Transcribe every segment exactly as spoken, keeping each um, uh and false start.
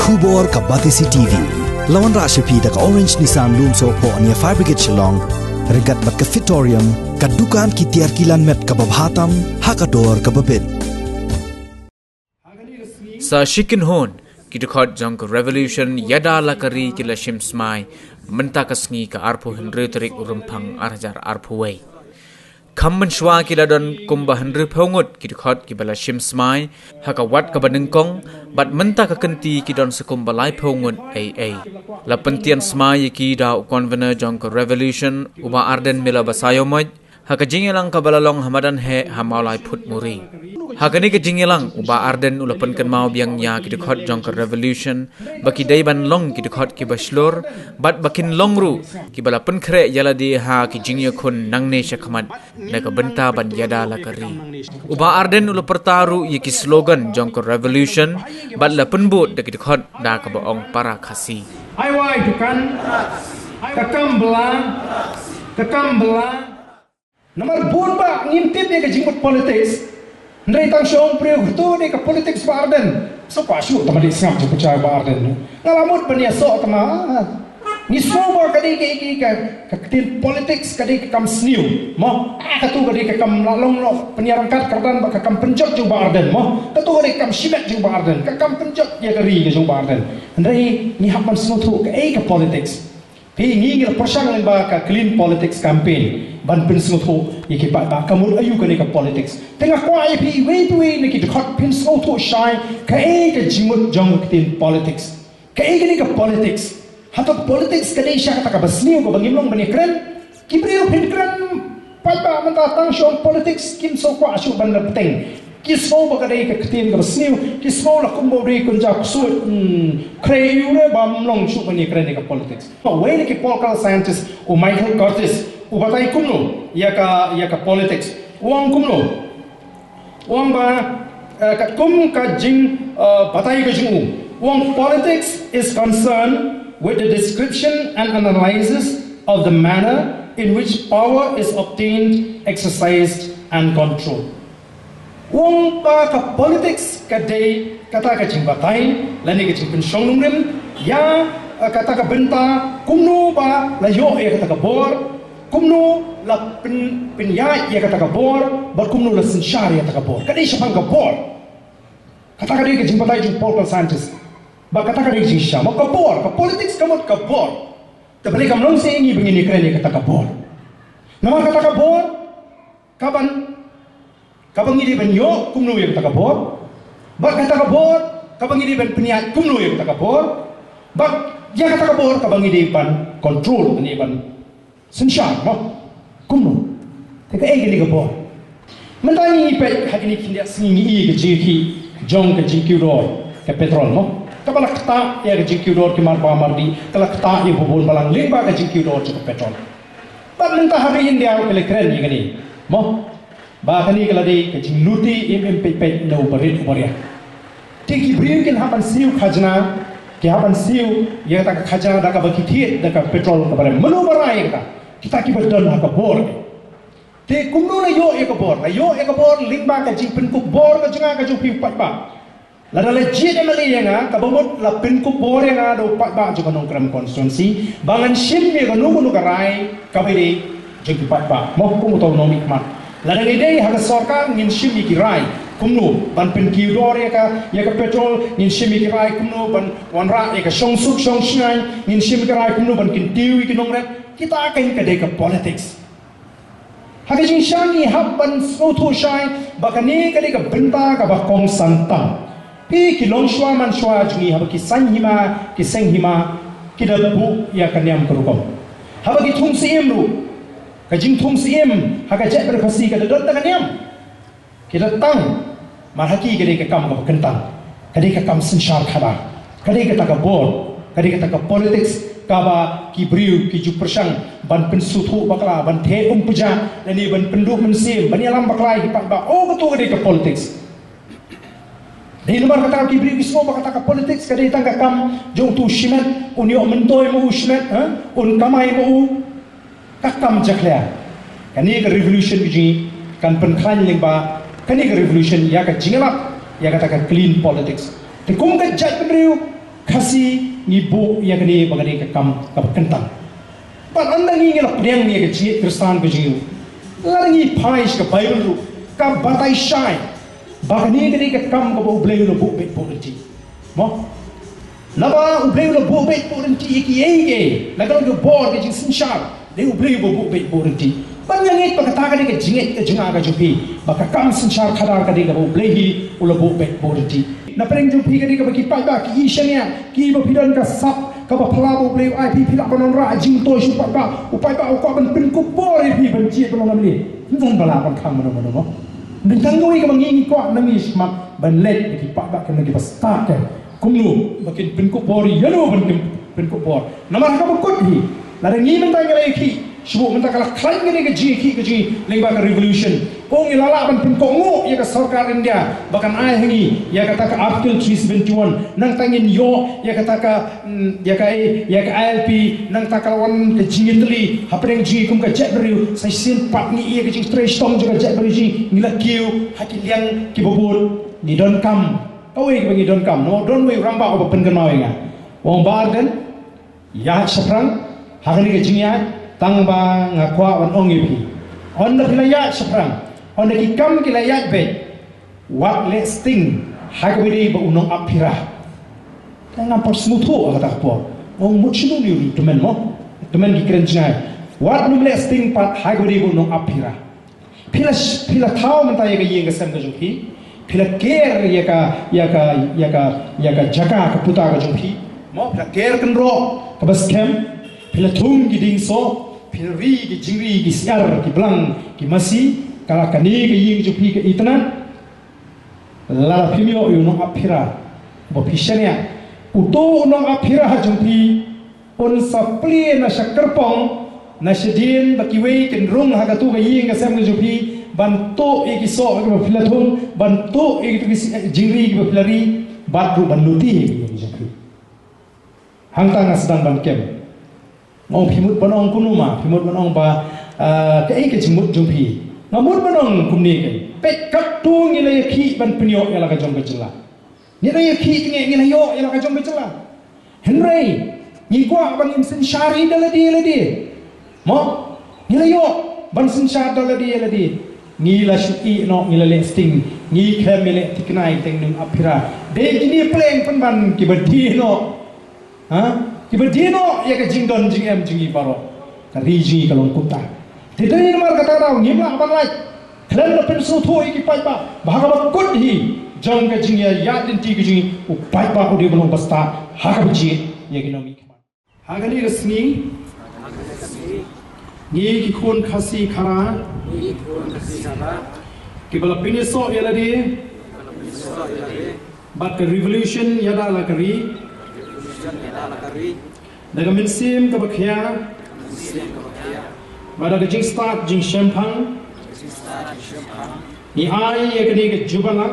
Khubor ka Batesi T V. La wanrah sha phi da ka Orange Nissan Lumsohphoh near Fire Brigade Shillong. Ryngkat bad ka Fitorium, ka dukan ki tiar ki lan met kaba bha tam ha ka dor kaba bit. Sa shi kynhun, ki dkhot jong ka Revolution Ïada la ka Ri ki la shim smai mynta ka sngi ka arphew hynriew tarik u Rymphang ar hajar arphew wei. Kham mynshuwa ki la don kumba hynriewphew ngut ki dkhot kiba la shim smai ha ka wat kaba nyngkong, bad mynta ka kynti ki don sa kumba laiphew ngut ei ei. La pyntian smai ïa ki da u convener jong ka Revolution, u Bah Ardent Miller Basaiawmoit, ha ka jingïalang kaba la long ha madan heh ha Mawlai Phutmuri. Ha kane ka jingïalang, u Bah Ardent u la pynkynmaw biang ïa ki dkhot jong ka Revolution ba ki dei ban long ki dkhot kiba shlur, bad ba kin long ruh kiba la pynkhreh ïa lade ha ki jingïakhun nangne shakhmat na ka bynta ban ïada la ka ri. U Bah Ardent u la pyrta ruh ïa ki slogan jong ka Revolution, bad la pynbud da ki dkhot da kaba ong para Khasi. Ai wai dukan, ka kam bla, ka kam bla. Namar bun ba ngim tip ïa ka jingmut politics. Hynrei tang shu ong briew, kato dei ka politics Bah Ardent. Sa kwah shuh tang ma dei sngap jingpynshai Bah Ardent. Nga la mut ban ïasoh tang ma. Ngi sngew ba ka dei ka, ka, ka ktien politics ka dei ka kam sniew. Mo, ah, kato ka dei ka kam la long noh pynïaryngkat kyrdan bad ka kam pynjot jong Bah Ardent. Mo, kato ka dei ka kam shimet jong Bah Ardent. Ka kam pynjot ïa ka ri ka jong Bah Ardent. Hynrei ngi hap ban sngewthuh kaei ka politics. Phi, ngi ngi la pyrshang lyngba ka Clean Politics Campaign ban pynsngewthuh ïa ki paidbah ka mut aïu kane ka politics. Te nga kwah ïa phi iwei pa iwei na ki dkhot phin sngewthuh shai kaei ka jingmut jong ka ktien politics. Kaei kane ka politics? Hato ka politics ka dei sha kata kaba sniew kaba ngim long ban ïakren? Ki briew phin kren paidbah mynta tang shu ong politics kim sngewkwah shuh ban la bteng. Ki sngew ba ka dei ka ktien kaba sniew, ki sngew la kumba u dei kynja ksuid, hmm, khrei ïu re bym long shuh ban ïakren ïa ka politics. Uwei na ki political scientist u Michael Curtis u batai kumno ïa ka, ïa ka politics. U ong kumno? U ong ba, eh, katkum ka jing, eh, batai ka jong u. U ong politics is concerned with the description and analysis of the manner in which power is obtained, exercised and controlled. U ong ba ka politics ka dei kata ka jingbatai lane ka jingpynshong nongrim ïa, eh, kata ka bynta kumno ba la ïoh ïa kata ka bor, kumno la pyn, pynïaid ïa kata ka bor, bad kumno la synshar ïa kata ka bor. Ka dei shaphang ka bor. Kata ka dei ka jingbatai jong political scientist. Bad kata ka dei ka jingshisha. Mo, ka bor, ka politics ka mut ka bor. Te balei kam long seh ïa ngi ba ngin ïakren ïa kata ka bor? Namar kata ka bor ka ban, ka ba ngi dei ban ïoh kumno ïa kata ka bor. Bad kata ka bor ka ba ngi dei ban pynïaid kumno ïa kata ka bor. Bad ïa kata ka bor ka ba ngi dei ban control, ngi dei ban synshar, mo. Kumno? Te kaei kane ka bor? Mynta ngi peit ha kine ki khyndiat sngi ngi i ka jingïakhih jong ka jingkiew dor ka petrol, mo. Kaba la ktah ïa ka jingkiew dor ki mar ba mar dih, ka la ktah ïa ba bun balang lyngba ka jingkiew dor jong ka petrol. Bad mynta ha ri India ruh ki la kren ïa kane, mo. Ba kane ka la dei ka jingluti im im peit peit na u barit u baria. Te ki briew kin hap ban siew khajna, ki hap ban siew ïa kata ka khajna da kaba ki thied da ka petrol kaba rem. Mano ba rai ïa kata? Kita kiba don ha ka bor. Te kumno la ïoh ïa ka bor? La ïoh ïa ka bor lyngba ka jingpynkup bor ka jong nga ka jong phi u paidbah. Lada la jied M L A ïa nga, kaba mut la pynkup bor ïa nga da u paidbah jong ka Nongkrem constituency ba ngan shim ïa kano kano ka rai kaba dei jong ki paidbah. Mo, kum uta u nongmihkhmat. Lada ngi dei ha ka sorkar ngin shim ïa ki rai kumno ban pynkiew dor ïa ka, ïa ka petrol, ngin shim ïa ki rai kumno ban wanrah ïa ka shongsuk shongshngaiñ, ngin shim ïa ki rai kumno ban kyntiew ïa ki nongrep. Kita kein ka dei ka politics. Ha ka jingshisha ngi hap ban sngewthuh shai ba kane ka dei ka bynta kaba kongsan tam. Phi, ki longshuwa manshuwa jong ngi haba ki saiñ hima, ki seng hima, ki da buh ïa ka niam ka rukom. Haba ki thung syiem ruh, ka jingthung syiem ha ka jaitbynriew Khasi ka da don da ka niam. Ki da tang, mar ha ki ka dei ka kam kaba kyntang, ka dei ka kam synshar khadar, ka dei kata ka bor, ka dei kata ka politics kaba ki briew ki ju pyrshang ban pynsngewthuh bakla, ban theh umpjah, lane ban pynduh mynsiem, ban ïalam bakla ïa ki paidbah. Oh, kato ka dei ka politics. Dei namar kata ki briew ki sngew ba kata ka politics ka dei tang ka kam jong utu u shimet, un ïoh myntoi ma u shimet, ha? Un kamai ma u. Ka kam jakhlia. Kane ka revolution ka jong ngi kan pynkhlaiñ lyngba kane ka revolution ïa ka jingïalap ïa kata ka clean politics. Te kum ka jaitbynriew Khasi ngi buh ïa kane ba ka dei ka kam kaba kyntang. Bad ynda ngi ngi la pdiang ïa ka jingngeit Khristan ka jong ngi, lada ngi phai sha ka Baibl ruh ka batai shai ba kane ka dei ka kam kaba U Blei u la buh beit buh ryntih. Mo? Naba U Blei u la buh beit buh ryntih ïa kiei kiei, la ka long ka bor ka jingsynshar, dei U Blei uba buh beit buh ryntih. Bad nga ngeit ba kata ka dei ka jingngeit ka jong nga ka jong phi, ba ka kam synshar khadar ka dei kaba U Blei hi u la buh beit buh ryntih. Na pdeng jong phi ka dei kaba ki paidbah ki shaniah, kiba phi don ka sap kaba phylla ba U Blei u ai phi, phi lah ban wanrah jingmyntoi sha u paidbah, u paidbah u kwah ban pynkup bor ïa phi ban jied ban long nongmihkhmat. Ym don ba lah ban khang mano mano mo. Dei tang kawei kaba ngi ngi kwah na ngi shakhmat ban leit ïa ki paidbah kum na kiba stad ka. Kumno ba kin pynkup bor ïa no ban kin pynkup bor. Namar ha kaba kut hi, lada ngi mynta ngi la ïakhih, shu mynta ka la khlaiñ kane ka jingïakhih ka jong ngi lyngba ka revolution. Ko ngi la lah ban pynkohnguh ïa ka sorkar India ba kan ai ha ngi ïa kata ka Article three seventy-one, nangta ngin ïoh ïa kata ka, mm, ïa ka, ïa ka I L P, nangta ka la wan ka jingïatylli hapdeng jong ngi kum ka jaitbynriew, sa shisien pat ngi ïa ka jingtrei shitom jong ka jaitbynriew jong ngi, ngi la kiew ha ki liang kiba bud, ngi donkam. Kawei kaba ngi donkam, no, don wei u rangbah uba pynkynmaw ïa nga. U ong, Bah Ardent, ïaid shaphrang ha kane ka jingïaid, tang ba nga kwah ban ong ïa phi, ynda phi la ïaid shaphrang, ynda ki kam ki la ïaid beit, wat leh sting ha kaba dei ba u nongap phi ra. Te ngam pat sngewthuh ha kata ka por. Ong mut shano ni u tymmen mo, tymmen ki kren jngai. Wat nym leh sting pat ha kaba dei ba u nongap phi ra. Phi la, phi la thaw mynta ïa ka ïing ka sem ka jong phi. Phi la ker ïa ka, ïa ka, ïa ka, ïa ka jaka ka puta ka jong phi. Mo, phi la ker kynroh kaba skhem. Phi la thung ki dieng soh. Phi la ri ki jingri ki syiar ki blang ki masi. Ka la kane ka ïing jong phi ka itynnad. Lada phim ïoh ïa u nongap phi ra uba phi shaniah, uto u nongap phi ra jong phi un sa plie na sha kyrpong na shadien ba kiwei kin rung ha kato ka ïing ka sem ka jong phi ban tuh ïa ki soh kiba phi la thung, ban tuh ïa kito ki si-, jingri kiba phi la ri, bad ruh ban luti ïa ki ïing jong phi. Hangta nga sdang ban kem. Nga ong phi mut ban ong kumno ma, phi mut ban ong ba, ah, kaei ka jingmut jong phi. Nga mut ban ong kumne kein. Peit katto ngi la ïakhih ban pynïoh ïa la ka jong ka jylla. Ngi la ïakhih te ngi, ngi la ïoh ïa la ka jong ka jylla. Hynrei ngi kwah ban ngin synshar ïa lade lade. Mo, ngi la ïoh ban synshar da lade lade. Ngi la shu ïeh noh, ngi la leh sting, ngi khlem ïaleh thikna ïa ki nongap phi ra. Dei kine pleng pynban kiba die noh. Ha? Kiba die noh ïa ka jingdon jingem jong ngi baroh. Ka ri jong ngi ka long kumta. Te dei namar kata ka daw ngim lah ban lait khlem da pynsngewthuh ïa ki paidbah ba ha kaba kut hi jong ka jingïaid lynti ka jong ngi, u paidbah u dei ban long uba stad ha kaba jied ïa ki nongmihkhmat. Ha kane ka sngi ngi ki khun Khasi Khara kiba la pynïasoh ïa lade bad ka revolution ïada la ka ri, da ka mynsiem kaba khia bad da ka jingstad jingshemphang, ngi ai ïa kane ka jubab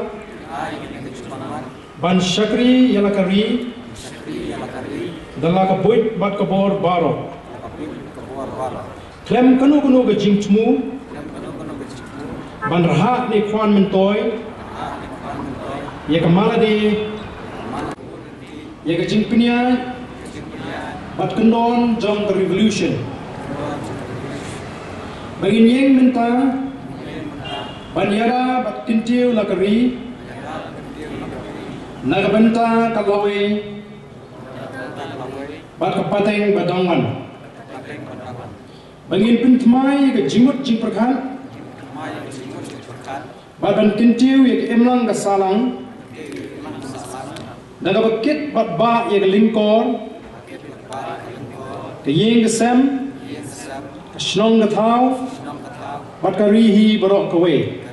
ban shakri ïa la ka ri, da la ka buit bad ka bor baroh. Khlem kano kano ka jingthmu ban rhah ne khwan myntoi ïa ka malade, ïa ka jingpynïaid bad kyndon jong ka revolution. Ba ngin ïeng mynta ban ïada bad kyntiew la ka ri na ka bynta ka lawei bad ka pateng ba dang wan. Ba ngin pynthymmai ïa ka jingmut jingpyrkhat bad ban kyntiew ïa ka imlang ka sahlang da kaba kit bad bah ïa ka lyngkor, ka ïing ka sem, ka shnong ka thaw bad ka ri hi baroh kawei.